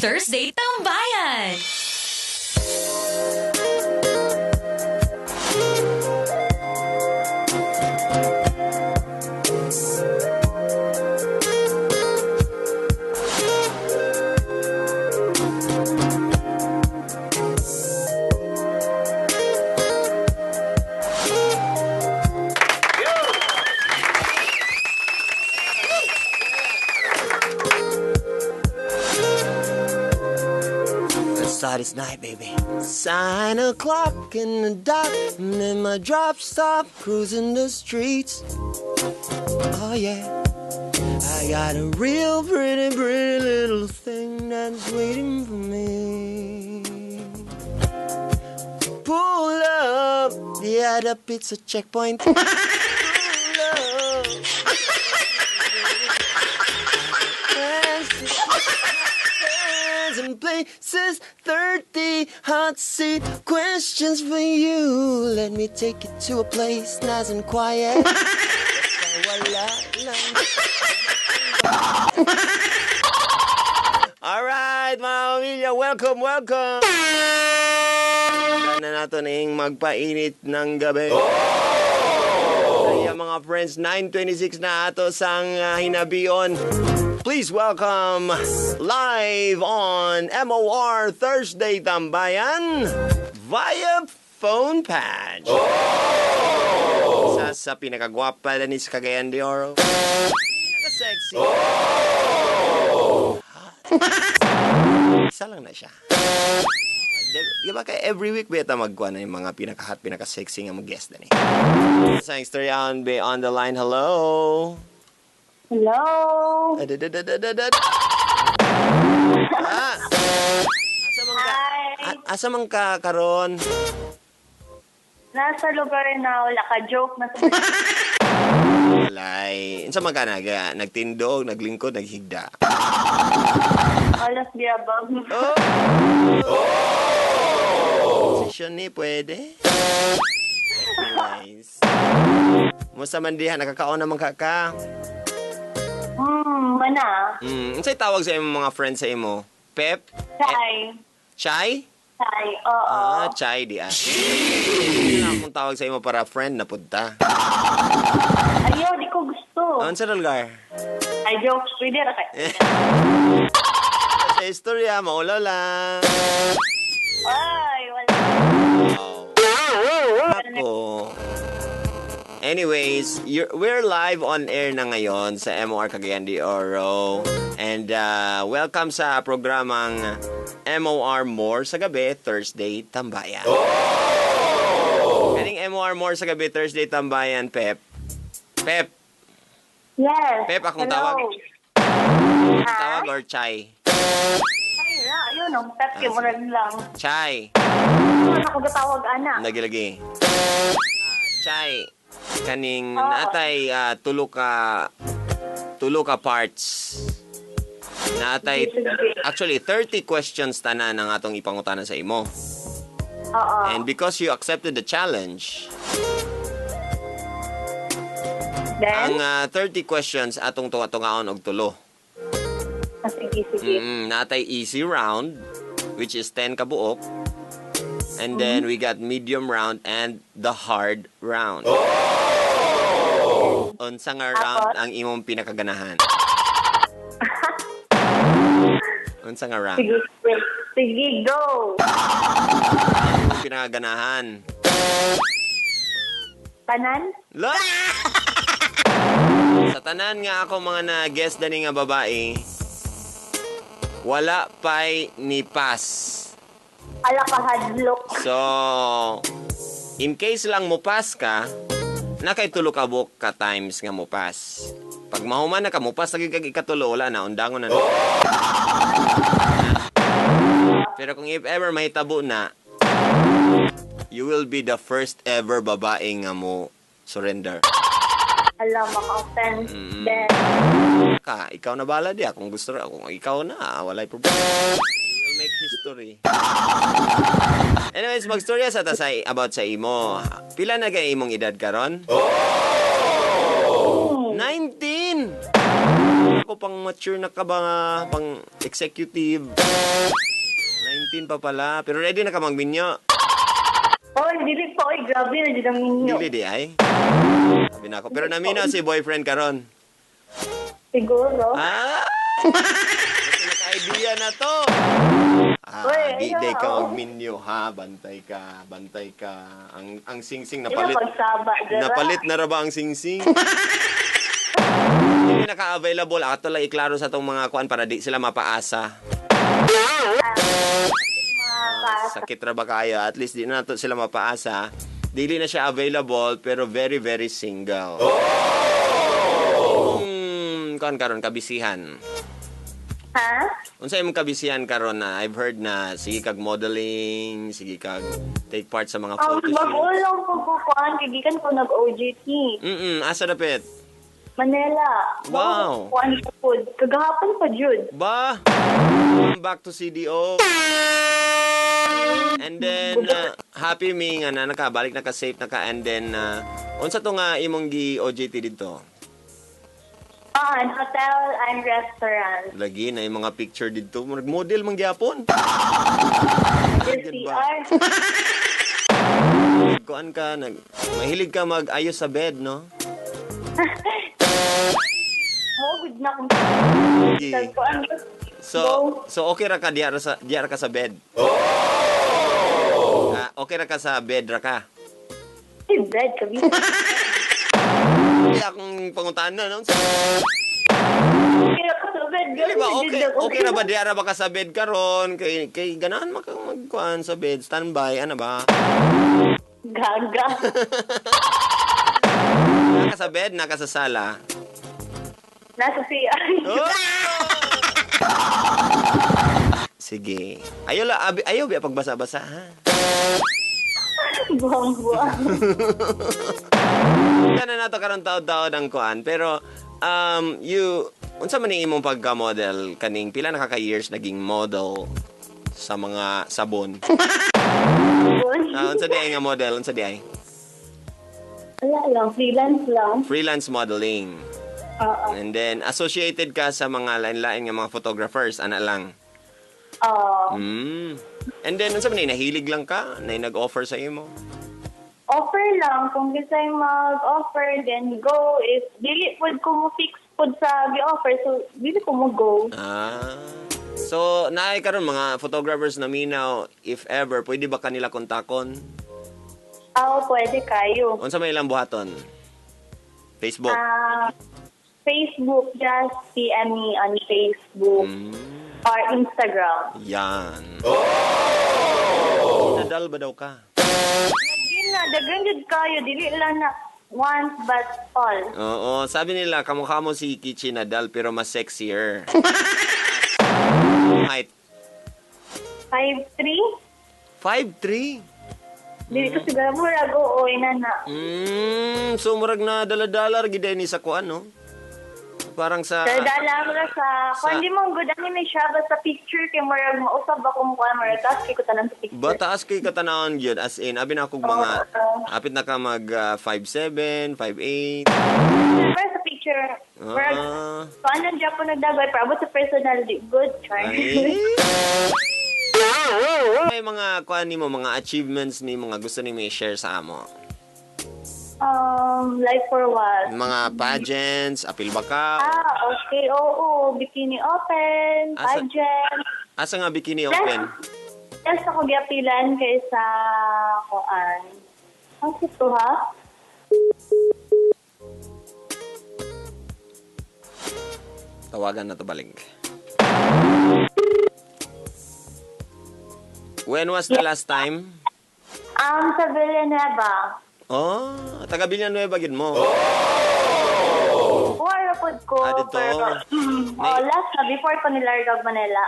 Thursday Tambayan! Let's start this night, baby. 9 o'clock in the dot, and then my drop stop cruising the streets. Oh yeah, I got a real pretty, pretty little thing that's waiting for me. Pull up, yeah, the pizza checkpoint. Pull up. Friends and places, 30 hot seat questions for you. Let me take you to a place nice and quiet. Wala lang. Alright, mga pamilya, welcome, welcome! Na nato ning magpainit ng gabi. Kaya mga friends, 9:26 na ato sang hinabion. Please welcome live on MOR Thursday Tambayan via phone patch. Isa sa pinakagwapa na ni sa Cagayan de Oro. Pinaka-sexy. Isa lang na siya. Di ba kay every week beta magkuha na yung mga pinaka-hot, pinaka-sexy nga mag guest na ni. Sa istoryahan be on the line. Hello. Hello. Adadadadadad. Ah. Asa man ka? Hi. Asa man ka karon? Nasa lugar na wala ka joke. Nasa Walay. Unsa man ka nagtindog, naglingkod, naghigda? Alas biyabang. Oh. Session ni pwede. Anyways. Musta man diha, nakakaon naman ka? Mana. Unsay tawag sa imong mga friends sa imo? Pep? Chai. Chai? Chai, oo. Ah, Chai di ah. Ano lang akong tawag sa imo para friend na punta? Ayaw, di ko gusto. Unsa lugar? Ay, joke. Pwede ra kay. Sa istorya, maulaw lang. Ay, wala. Ako. Anyways, we're live on air na ngayon sa MOR Cagayan de Oro. And welcome sa programang MOR More sa Gabi, Thursday Tambayan. Kaning MOR More sa Gabi, Thursday Tambayan, Pep. Pep, Yes. Pep, akong Hello. tawag. Ha? Tawag or Chai? Ay, na. Ayun, ang pep kay murag lang. Chai. Ano ako gatawag, ana? Lagi-lagi. Chai, kaning Oo. Natay tulo ka parts. Natay Sige. actually 30 questions tanan ang atong ipangutana sa imo. Oo. And because you accepted the challenge, Then? Ang 30 questions atong tunga-tungaon og tulo. Ah, sige, sige. Natay easy round, which is 10 kabuok. And then we got medium round and the hard round. Unsa nga round Tapos? ang imong pinakaganahan? Unsa nga round? Sige, sige. Sige, go. Ang imong pinakaganahan? Tanan? La! Sa tanan nga ako mga na-guest dani nga babae, wala pa'y ni pass. Ala ka hadlok. So, in case lang mo pass ka, nakay tulo ka buok ka times nga mo pass. Pag mahuman na ka mo pass, lagi kag ikatulo, wala na, undangon na. Pero kung if ever mahitabo na, you will be the first ever babae nga mo surrender. Ala, maka-offense. Then, Ka, ikaw na bala diya. Kung gusto ra, kung ikaw na, walay problema. You will make history. Anyways, magstorya sa ta sa, about sa imo. Pila na kay imong edad karon? 19! Ako pang mature na ka ba? Pang executive. 19 pa pala. Pero ready na ka magminyo. Oy, dili pa. Oy, grabe na dyan ang minyo. Dili di ay. Sabi na ako. Pero naminaw si boyfriend karon. Siguro. Ah! Naka-idea na to. Ah, Uy, di ayaw. day ka magminyo ha. Bantay ka, bantay ka. Ang singsing Di na napalit. pagsaba, dara. Napalit na ra ba ang singsing? Hindi naka-available. Ato lang iklaro sa tong mga kuan para di sila mapaasa. Mapaasa. Sakit ra ba kayo? At least di na nato sila mapaasa. Dili na siya available pero very very single. Kuan karon kabisihan. Ha? Unsa imong kabisihan karon na I've heard na sige kag modeling, sige kag take part sa mga photo Bago shoots. lang po ko kuan, kay gikan ko nag-OJT. Asa dapit? Manila. Wow. Bago ko kuan sa food. Kagahapon pa, Jude. Ba? Come back to CDO. And then happy me nga na nakabalik na ka safe na ka and then unsa to nga imong gi OJT didto? An hotel and restaurant. Lagi na yung mga picture didto, murag model man gyapon. Gid ba? LCR. Kuan ka nag mahilig ka mag-ayos sa bed, no? Mo good na kung Sige. kuan. So so okay ra ka diya ra sa diya ra ka sa bed. Ah, okay ra ka sa bed ra ka. Si bed kabi. Hindi akong pangutan na, no? Okay ra ka sa bed. Dili ba okay okay ra ba diya ra ba ka sa bed karon kay kay ganahan man kang magkuan sa bed standby ana ba? Gaga. Naka sa bed, naka sa sala. Nasa CR. Oh! Sige. Ayaw la abi, ayaw biya pagbasa-basa ha. Buwang-buwang. Kana nato karon taod-taod ang kuan pero you unsa man ning imong pagka-model kaning pila na ka years naging model sa mga sabon? Ah, unsa di ay nga model? Unsa di ay? Wala lang. Freelance lang. Freelance modeling. Oo. And then associated ka sa mga lain-lain nga mga photographers ana lang. Oo. And then unsa man ni nahilig lang ka na nag-offer sa imo? Offer lang. Kung gusto yung mag-offer, then go. If dili pod ko mo fix pod sa gi-offer, so dili ko mo go. Ah. So, naay karon mga photographers na minaw, if ever, pwede ba kanila kontakon? Oo, pwede kayo. Unsa may ilang buhaton? Facebook. Ah, Facebook, just PM me on Facebook or Instagram. Yan. Oh! Nadal ba daw ka? Yun na, daghan jud kayo. Dili lang na once but all. Oo, sabi nila kamukha mo si Kichi Nadal pero mas sexier. Height 5'3"? 5'3". Dili ko siguro murag oo, ina na. So murag na dala-dala ra gid ni sa kuan no. Parang sa Dala mo na sa, kung hindi mo good ani may siya basta picture kay murag mausab akong kuan murag taas kay ko tanan sa picture. Bataas kay katanawon gyud as in abi na akong mga Oo. apit na ka mag 5'7", 5'8". Pero sa picture, murag so ano dyan po nagdagay pero abot sa personal di good char. Ay. May mga kuan nimo mga achievements ni mga gusto nimo i-share sa amo. Life for what? Mga pageants, apil ba ka? Ah, okay. Oo, Bikini Open, pageant. Asa nga Bikini Open? Yes, ako giapilan kay sa kuan. Ang sito ha? Tawagan na to balik. When was the last time? Sa Villanueva. Oh, taga Villanueva gid mo. Wala pod ko. Ah, dito. Pero, oh, last na, before ko nilargag Manila.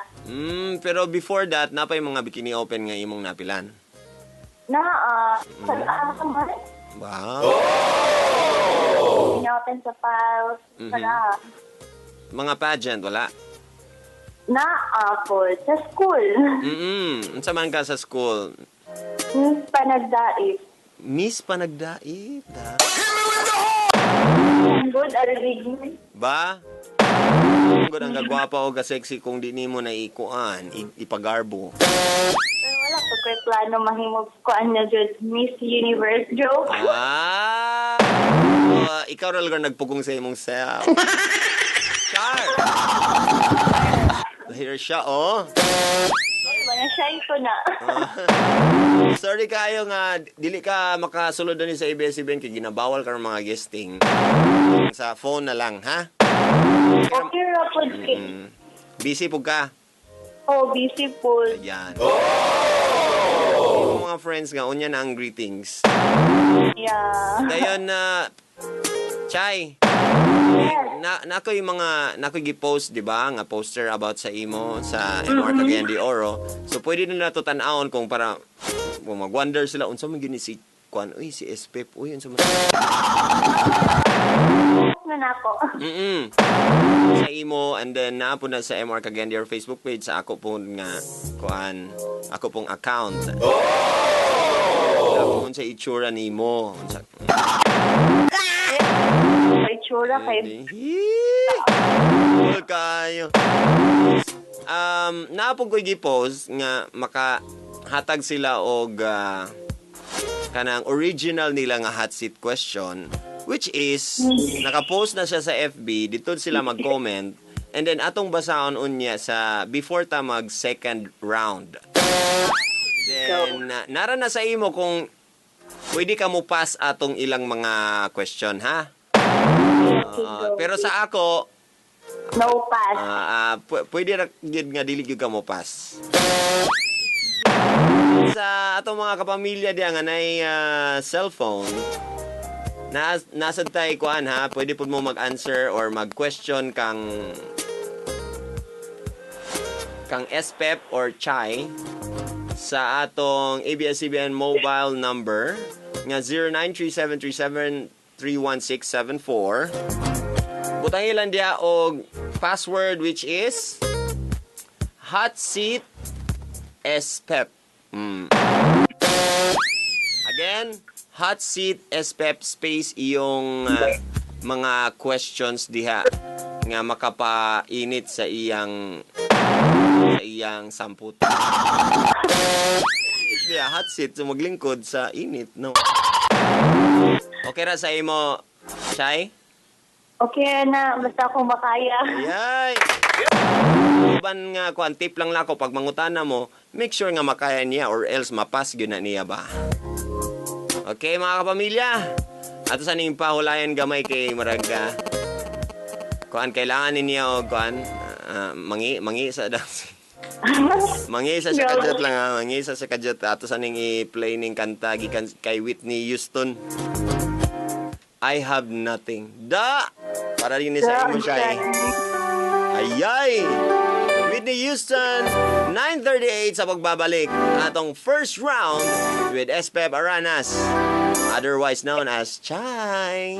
Pero before that, napay mga Bikini Open nga imong napilan. Na, sa man. Wow. Bikini Open sa Piles. Sa Mga pageant, wala. Na, po. Sa school. Unsa man ka sa school? Miss Panagdait. Miss Panagdait. Good, arinig. Ba? Good ang kagwapa o ka-sexy kung di nimo na ikuan, ipagarbo. Pero wala pa ko'y plano mahimog kuan na jud Miss Universe joke. Ah! Ikaw ra lugar nagpugong sa imong self. Char! Here siya, oh. Ay, wala siya ko na. Sorry kayo nga dili ka makasulod ni sa ABS-CBN kay ginabawal ka ng mga guesting. Sa phone na lang, ha? Okay ra pod kay. Busy po ka. Oh, busy po. Ayan. Oh! Mga friends nga, unya na ang greetings. Dayon na Chay, Yes. na nako yung mga nako gi-post, di ba, nga poster about sa imo sa MR Cagayan de Oro. So pwede na nato tan-awon kung para kung mag-wonder sila unsa man gini si kuan, uy, si SPEP, uy, unsa man Na nako. Sa imo and then naa po na sa MR Cagayan de Oro Facebook page sa ako po nga kuan, ako pong account. Oh! Unsa itsura nimo? Unsa Sa itsura kay Cool kayo. Naa po ko'y gi-post nga makahatag sila og kanang original nila nga hot seat question, which is naka-post na siya sa FB. Dito sila mag-comment and then atong basahon unya sa before ta mag second round. Then nara na sa imo kung pwede ka mo pass atong ilang mga question, ha? Pero sa ako No pass. Pwede ra gyud nga dili gyud ka mo pass. Sa atong mga kapamilya diya nga nay cellphone, na nasa tay kuan ha, pwede pud mo mag-answer or mag-question kang SPEP or Chai sa atong ABS-CBN mobile number nga 093737 31674. Butangin lang diya og password, which is hot seat SPEP. Again, hot seat SPEP space iyong mga questions diha nga makapainit sa iyang samput. Yeah, hot seat so maglingkod sa init, no? Okay ra sa imo, Shai? Okay na, basta akong makaya. Ayay! Uban nga kuan, tip lang nako, pag mangutana mo, make sure nga makaya niya or else mapas gyud na niya ba. Okay, mga kapamilya. Ato sa ning pahulayan gamay kay marag kuan, kailangan niya og kuan, mangi mangi sa dance. Mangi sa siya kadyot lang ha, mangi sa siya kadyot. Ato sa ning i-play ning kanta gikan kay Whitney Houston. "I Have Nothing." Da! Para rin ni sa imo siya eh. Ayay! Whitney Houston, 9:38 sa pagbabalik. Atong first round with SPEP Aranas, otherwise known as Chai.